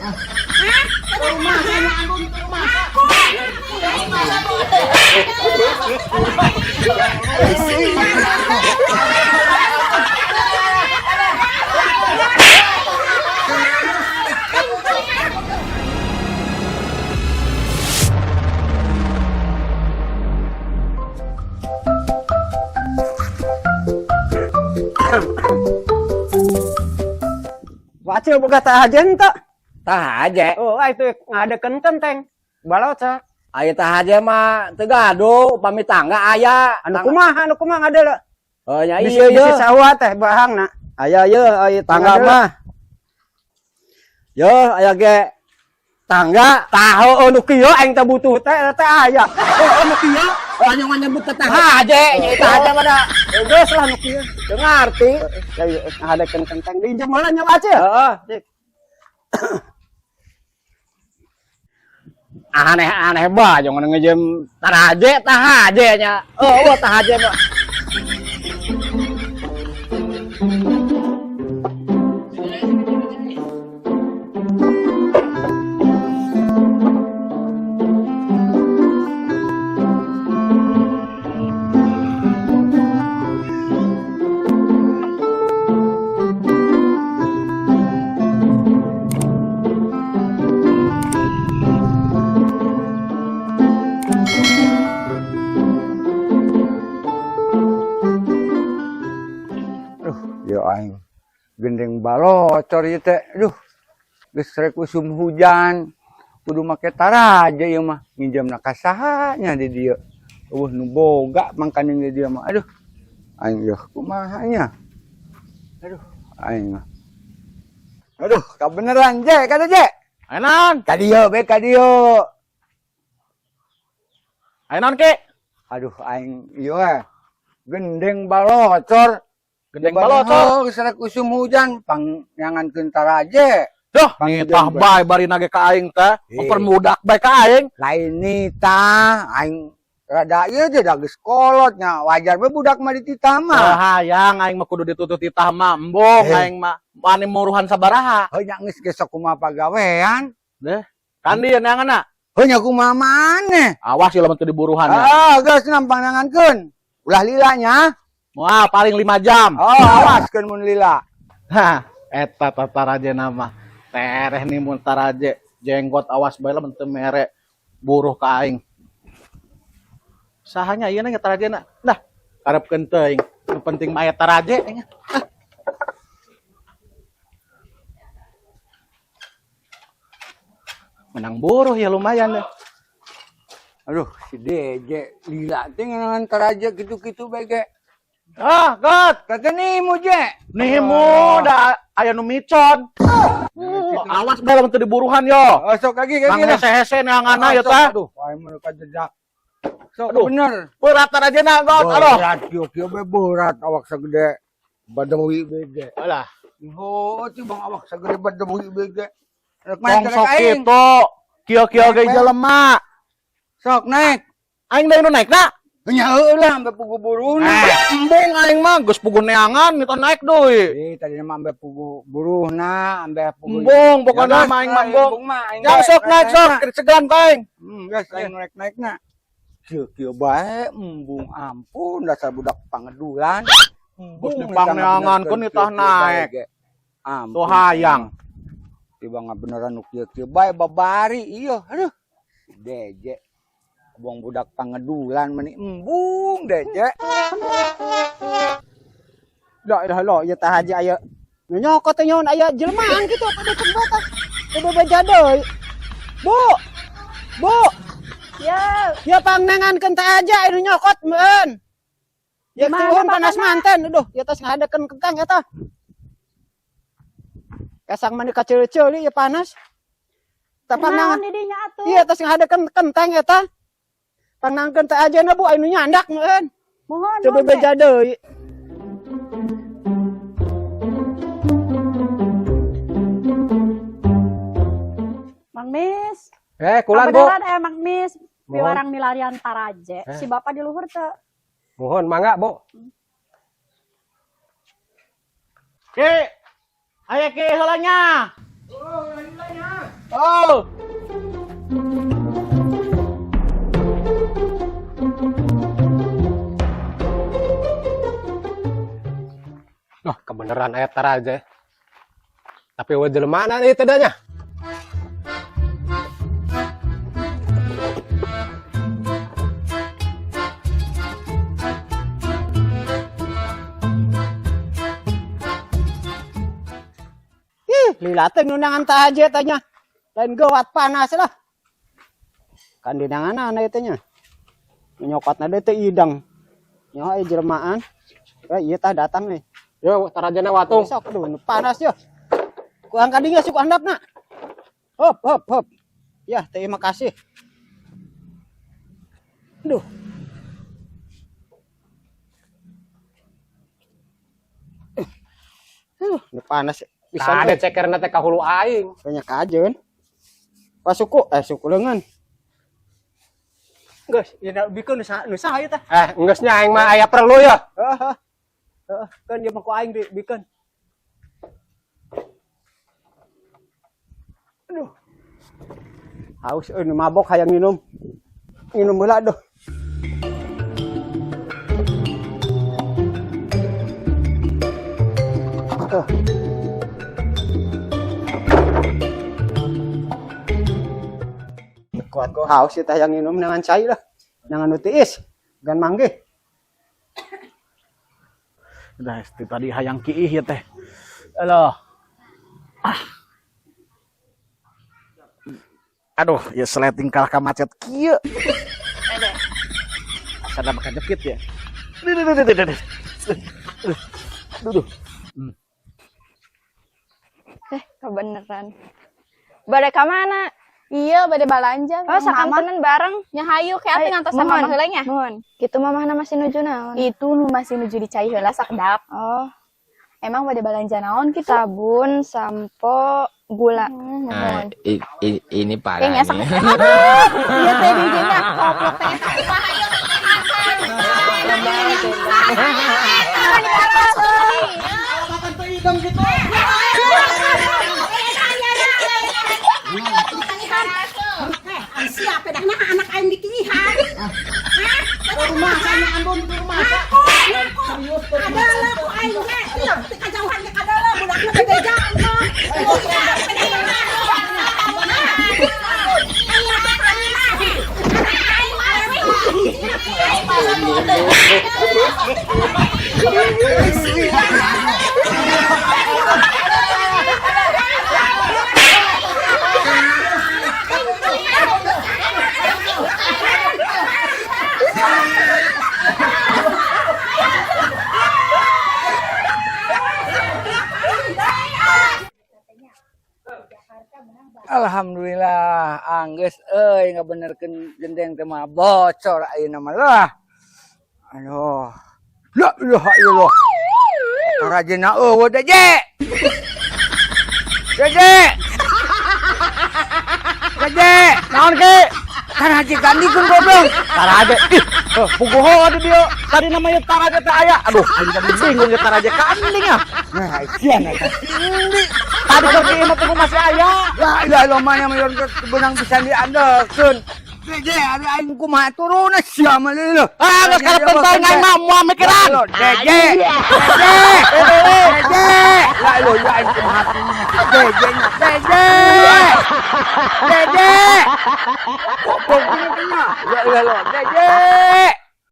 Hah? Rumah saya anggung ke rumah. Wacil boga tah aja ente. Tah aja. Oh, ah, itu ngadekeun kenteng. Balocak. Aya tah aja mah teu gaduh, upami tangga aya. Anu kumaha, anu kumaha ngadeuleu? Oh nya Bisi iya bisi ye. sawah teh bahangna. Aya ye, aya tangga Ngadeuleu. mah. Yo, aya ge tangga. Tah oh, nu kieu aing teh butuh teh eta teh aya. Oh, nu kieu. Oh, anu nyebut teh tah aja, nya tah aja mah da. Geus lah nu kieu. Teu ngarti. Ya ieu ngadekeun kenteng diinjem heula nya Wacil. Heeh. Aneh-aneh ba jangan ngejem taraje tah aja nya. Oh, oh tah aja mah. Aduh, ya aing gendeng balocor ieu teh. Aduh, geus rek usum hujan. Kudu make taraje ieu mah. Nginjamna ka saha nya di dieu. Eueuh nu boga mangkaning di dieu mah. Aduh, aing yeuh kumaha nya. Aduh, aing mah. Aduh, kabeneran je, kada je. Aya naon? Ka dieu be ka dieu. Aya naon Ki? Aduh, aing ieu eh. Gendeng balocor. Gendeng balocor. Oh, geus rek usum hujan pangnyangankeun taraje. Duh, Panggil nitah bae. Bae bari nage ka aing teh. Eh. Mempermudak bae ka aing. Lain nitah, aing rada ieu teh da geus kolot nya, wajar we budak mah dititah mah. Oh, hayang aing mah kudu ditutut titah mah, embung Eh. aing mah. Mani muruhan sabaraha? Heuh nya geus ge sok kumaha pagawean. Deh. Kan dia neanganna. Heuh nya kumaha maneh. Awas ya lamun teu diburuhan ya. Ah, geus nampang nangankeun. Ulah lila nya. Wah, paling 5 jam. Oh, awaskeun mun lila. Hah, eta taraje nama. Tereh nih mun taraje jenggot awas bae lamun teu mere buruh ka aing. Sahanya ieu na tarajena. Nah, karepkeun teuing. Nu penting mah aya taraje nya. Ah. Menang buruh ya lumayan deh. Aduh, si DJ lila teh ngan taraje kitu-kitu bae ge. Ah, God. Kata nimu je. Nimu da aya nu micon. Oh, awas bae lamun teu diburuhan yo. Oh, sok lagi Mang lagi lah. hese-hese neanganna ya Ah, sok, teh. Aduh, aing mah kajejak. Sok Aduh. bener. Berat tarajena, God. Aduh. Berat kieu-kieu be berat awak segede badewi be ge. Alah, Oh, ti bang awak segede badewi be ge. Rek tong naik rek sok aing. kitu. Kieu-kieu ge Naik, jelema. Sok naik. Aing deui nu naikna. Nya heueuh lah ambe pugu buruhna. Eh, embung aing mah geus pugu neangan nita naik deui. Eh, tadi mah ambe pugu buruhna, ambe pugu. Embung pokona Ya, mah aing mah geus, embung. embung mah aing Yang ge, sok naik sok, naik-naikna. cegan ka aing. Geus aing nu rek naikna. Kieu kieu bae embung ampun dasar budak pangedulan. Geus dipangneangankeun nitah naik. Ampun. Tuh hayang. Tiba ngabeneran nu kieu-kieu bae babari ieu. Aduh. Deje. Buang budak pangedulan meni embung deje. La ilaha illallah ieu tah haji aya. Nyokot teh nyaon aya jelmaan kitu pada cek teh. Kudu beja deui. Bu. Bu. Ya, Ya pangnangankeun teh aja anu nyokot meueun. Ya Di mana turun panas bapakna? manten aduh, ya tos ngadekeun kentang eta. Kasang mani kaceuli-ceuli ya panas. Tah naon pangnangan. di dinya atuh? Iya tos ngadekeun kentang eta. Pangnangkeun teh aja na Bu anu nyandak meueun. Mohon, Coba mohon, beja deui. Mang Mis. Kulan, Bu. Kabeneran Mang Mis, Mohon. piwarang milarian taraje. Si bapak di luhur teu. Mohon mangga, Bu. Ki. Aya ki heula nya. Oh, lila nya. Oh. Wah, kebeneran aya taraje. Tapi eueuh jelemana ieu teh nya. Ih, lila teh nunangan tahaje tanya. Lain gawat panas lah. Kan dinangan ieu teh nya. Nyokotna deui teh idang. Nyaho euy jelmaan. Eh, ieu tah datang nih. Yo, tarajana watung. Sok aduh nu panas yo. Ku angkat dinya suku handapna. Hop hop hop. Ya, terima kasih. Aduh. Aduh, nu panas. Bisa Nah, ada cekerna teh ka hulu aing. banyak kajeun. Pak suku, suku leungeun. Geus, ieu bikeun nu saha ieu teh? Eh, geus nya aing mah aya perlu ya. Heeh. Heeh, kan dia mah ku aing bikeun. Aduh. Haus euy nu mabok hayang minum. Minum heula duh. Tuh. Kuat kok haus ya teh yang minum nangan cai lah. Nangan nu tiis, gan manggih. Udah tadi hayang kiih ya teh. Aduh. Ah. Aduh, ya sleting kalah ka macet kieu. Asa da make jepit ya. Duh, duh, duh, duh, duh, duh. Duh, duh. Kebeneran. Bade ka mana? Iya, bade balanja. Oh, sakantenan bareng. Nya hayu kayak atuh ngantos sama mama heula nya. Mohon. Kitu mamahna masih nuju naon? Itu nu masih nuju di cai heula sakedap. Oh, Emang bade balanja naon kitu? Sabun, sampo, gula. Mohon. Ini parah Kayaknya nih. sak. Aduh, iya teh DJ-nya koplok teh eta kumaha ieu teh. Siapa dah nah anak aing dikihan. Rumah saya ambon di rumah. Adalah ku aing ge. Ieu teh kajauhan ge kadala budakna teh beja. Alhamdulillah, anggeus euy ngabenerkeun gendeng teh mah bocor ayeuna mah lah. Aduh. La ilaha illallah. Tarajena eueuh Deje. Deje. Deje, Naon ke? Taraje gandikeun goblok. Taraje. Ih, puguh di dieu. Tadi namanya taraje teh aya. Aduh, aing tadi bingung ya taraje kanding ah. Nah, sian eta. Tadi keur kieu mah puguh masih aya. La ilaha illallah mana mah benang pisan diandelkeun. Deje, ari aing kumaha turun sia mah leuh. Ah, geus karep penting aing mah moal mikiran. Deje. Deje. Deje. La ilaha illallah aing kumaha turun. Deje nya. Deje. Deje. Goblok ini nya. La ilaha illallah. Deje.